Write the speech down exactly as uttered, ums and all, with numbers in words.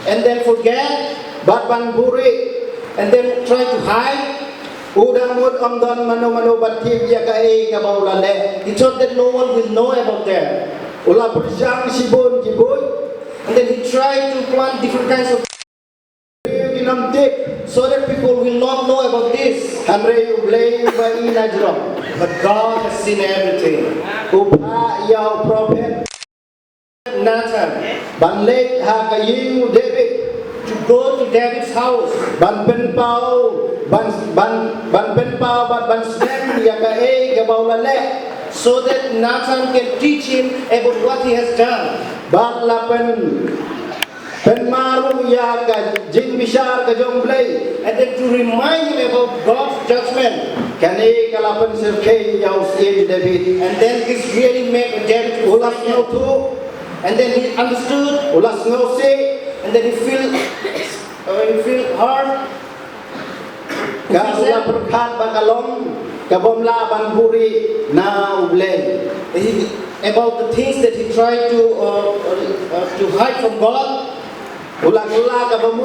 and then forget, bad ban buhrieh, and then try to hide. U dang mut ym don mano mano ban tip ïa kaei kaba u la leh. He thought that no one will know about that. U la pyrshang shibun ki buit. And then he tried to plant different kinds of Briew kin ym tip. So that people will not know about this. Hynrei U Blei u ba i na jrong. But God has seen everything. U phah ïa u prophet Nathan ban leit ha ka ïing u David, to go to David's house ban pynpaw, ban ban ban pynpaw bad ban snem ïa kaei kaba u la leh. So that Nathan can teach him about what he has done. Bad la pyn pynmar ruh ïa ka jingbishar ka jong U Blei. And then to remind him about God's judgment. Kane ka la pynsyrkhei ïa u syiem David. And then this really made David U la sngewthuh, and then he understood, u la sngewsih, and then he feel, uh, he feel hard. ka u la pyrkhat ba ka long ka bym lah ban buhrieh na U Blei. He, about the things that he tried to uh, uh, to hide from God. U la kylla ka bym